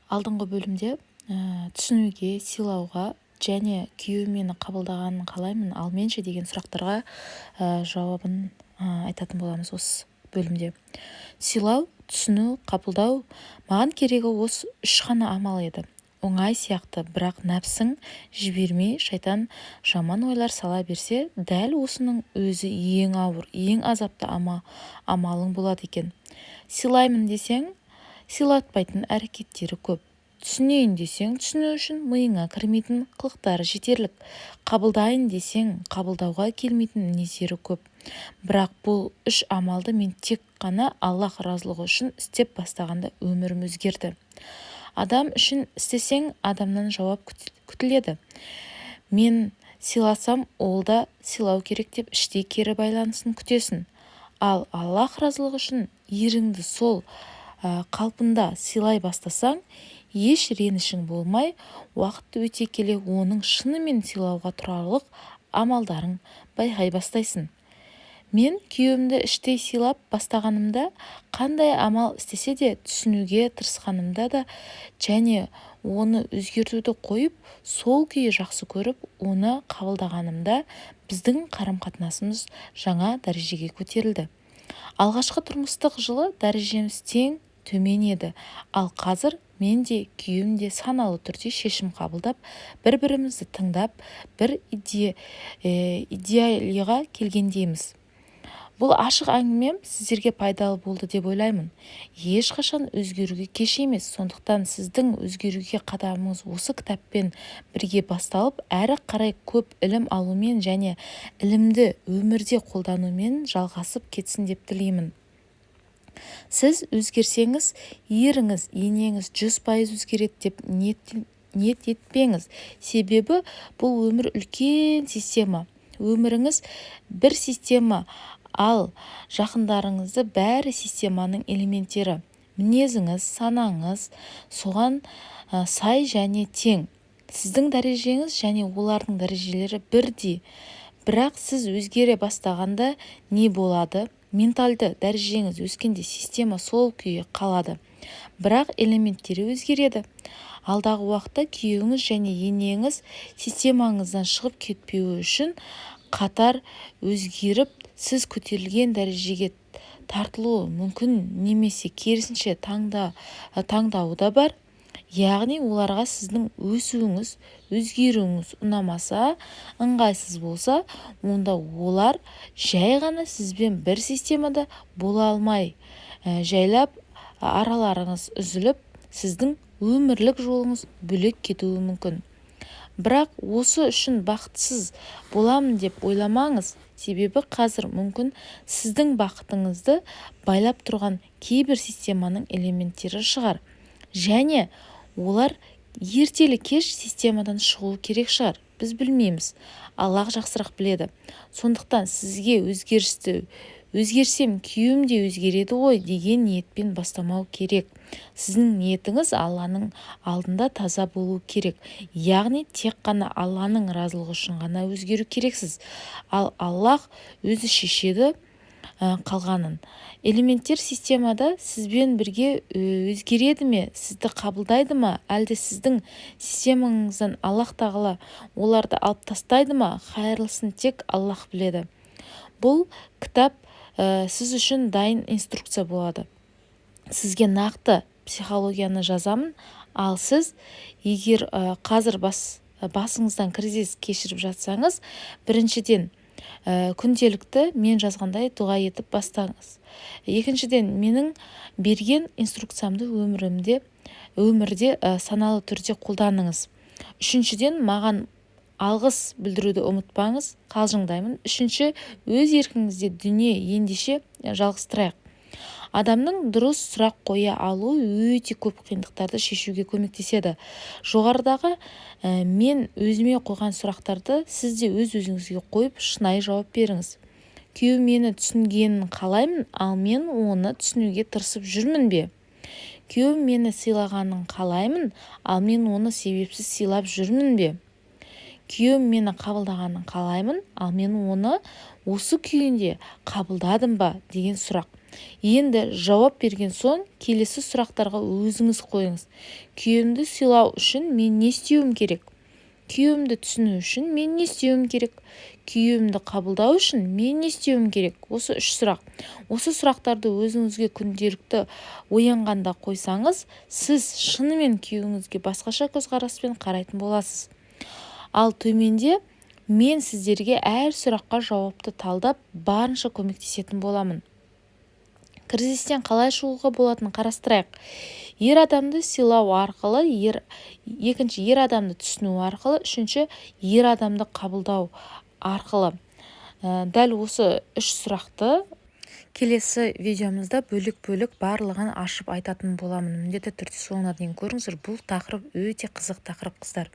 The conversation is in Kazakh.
Алдыңғы бөлімде түсінуге, сыйлауға және күйеуім мені қабылдағанын қалаймын, ал мен ше деген сұрақтарға жауабын айтатын боламыз осы бөлімде. Сыйлау, түсіну, қабылдау. Маған керегі осы үш қана амал еді. Оңай сияқты, бірақ нәпсің жібермей, шайтан жаман ойлар сала берсе, дәл осының өзі ең ауыр, ең азапты амалың болады екен. Сыйлаймын десең, сыйлатпайтын әрекеттері көп. Түсінейін десең, түсіну үшін миыңа кірмейтін қылықтары жетерлік. Қабылдайын десең, қабылдауға келмейтін мінездері көп. Бірақ бұл үш амалды мен тек қана Аллах разылығы үшін істеп бастағанда өмірім өзгерді. Адам үшін істесең, адамнан жауап күтіледі. Мен сыйласам, ол да сыйлау керек деп іштей кері байланысын күтесің. Ал Аллах разылығы үшін еріңді сол қалпында сыйлай бастасаң, еш ренішің болмай, уақыт өте келе оның шынымен сыйлауға тұрарлық амалдарын байқай бастайсың. Мен күйеуімді іштей сыйлап бастағанымда, қандай амал істесе де түсінуге тырысқанымда да және оны өзгертуді қойып, сол күйі жақсы көріп, оны қабылдағанымда біздің қарым-қатынасымыз жаңа дәрежеге көтерілді. Алғашқы тұрмыстық жылы дәрежеміз тең төмен еді, ал қазір мен де, күйеуім де саналы түрде шешім қабылдап, бір-бірімізді тыңдап, бір идеалиға келгендейміз. Бұл ашық әңгімем сіздерге пайдалы болды деп ойлаймын. Ешқашан өзгеруге кеш емес, сондықтан сіздің өзгеруге қадамыңыз осы кітаппен бірге басталып, әрі қарай көп ілім алумен және ілімді өмірде қолданумен жалғасып кетсін деп тілеймін. Сіз өзгерсеңіз, еріңіз, енеңіз 100% өзгереді деп ниет етпеңіз. Себебі бұл өмір үлкен система. Өміріңіз бір система, ал жақындарыңызды бәрі системаның элементтері. Мінезіңіз, санаңыз соған сай және тең. Сіздің дәрежеңіз және олардың дәрежелері бірдей. Бірақ сіз өзгере бастағанда не болады? Менталды дәрежеңіз өскенде система сол күйі қалады, бірақ элементтері өзгереді. Алдағы уақытта күйеуіңіз және енеңіз системаңыздан шығып кетпеуі үшін қатар өзгеріп, сіз көтерілген дәрежеге тартылуы мүмкін немесе керісінше таңдауы да бар. Яғни оларға сіздің өсуіңіз, өзгеруіңіз ұнамаса, ыңғайсыз болса, онда олар жай ғана сізбен бір системада бола алмай, жайлап араларыңыз үзіліп, сіздің өмірлік жолыңыз бөлек кетуі мүмкін. Бірақ осы үшін бақытсыз боламын деп ойламаңыз, себебі қазір мүмкін сіздің бақытыңызды байлап тұрған кейбір системаның элементтері шығар. Және олар ертелі-кеш системадан шығуы керек шығар, біз білмейміз. Аллах жақсырақ біледі. Сондықтан сізге өзгерісті өзгерсем күйеуім де өзгереді ғой деген ниетпен бастамау керек. Сіздің ниетіңіз Алланың алдында таза болу керек. Яғни тек қана Алланың разылығы үшін ғана өзгеру керексіз. Ал Аллах өзі шешеді қалғанын. Элементтер системада сізбен бірге өзгереді ме, сізді қабылдайды ма, әлде сіздің системаңыздан Аллах тағала оларды алып тастайды ма, хайырлысын тек Аллах біледі. Бұл кітап сіз үшін дайын инструкция болады. Сізге нақты психологияны жазамын, ал сіз егер қазір басыңыздан кризис кешіріп жатсаңыз, біріншіден, күнделікті мен жазғандай дұға етіп бастаңыз. Екіншіден, менің берген инструкциямды өмірде саналы түрде қолданыңыз. Үшіншіден, маған алғыс білдіруді ұмытпаңыз, қалжыңдаймын. Үшінші, өз еркіңізде дүние ендеше жалғастырайық. Адамның дұрыс сұрақ қоя алуы өте көп қиындықтарды шешуге көмектеседі. Жоғарыдағы мен өзіме қойған сұрақтарды сіз де өз-өзіңізге қойып, шынайы жауап беріңіз. Күйеуім мені түсінгенін қалаймын, ал мен оны түсінуге тырысып жүрмін бе? Күйеуім мені сыйлағанын қалаймын, ал мен оны себепсіз сыйлап жүрмін бе? Күйеуім мені қабылдағанын қалаймын, ал мен оны осы күйінде қабылдадым ба деген сұрақ. Енді жауап берген соң келесі сұрақтарға өзіңіз қойыңыз. Күйеуімді сыйлау үшін мен не істеуім керек? Күйеуімді түсіну үшін мен не істеуім керек? Күйеуімді қабылдау үшін мен не істеуім керек? Осы үш сұрақ. Осы сұрақтарды өзіңізге күнделікті оянғанда қойсаңыз, сіз шынымен күйеуіңізге басқаша көзқараспен қарайтын боласыз. Ал төменде мен сіздерге әр сұраққа жауапты талдап, барынша көмектесетін боламын. Кризистен қалай шығуға болатынын қарастырайық. Ер адамды сыйлау арқылы, екінші ер адамды түсіну арқылы, үшінші ер адамды қабылдау арқылы. Дәл осы үш сұрақты келесі видеомызда бөлік-бөлік барлығын ашып айтатын боламын. Міндетті түрде соңына дейін көріңіздер. Бұл тақырып өте қызық тақырып, қыздар.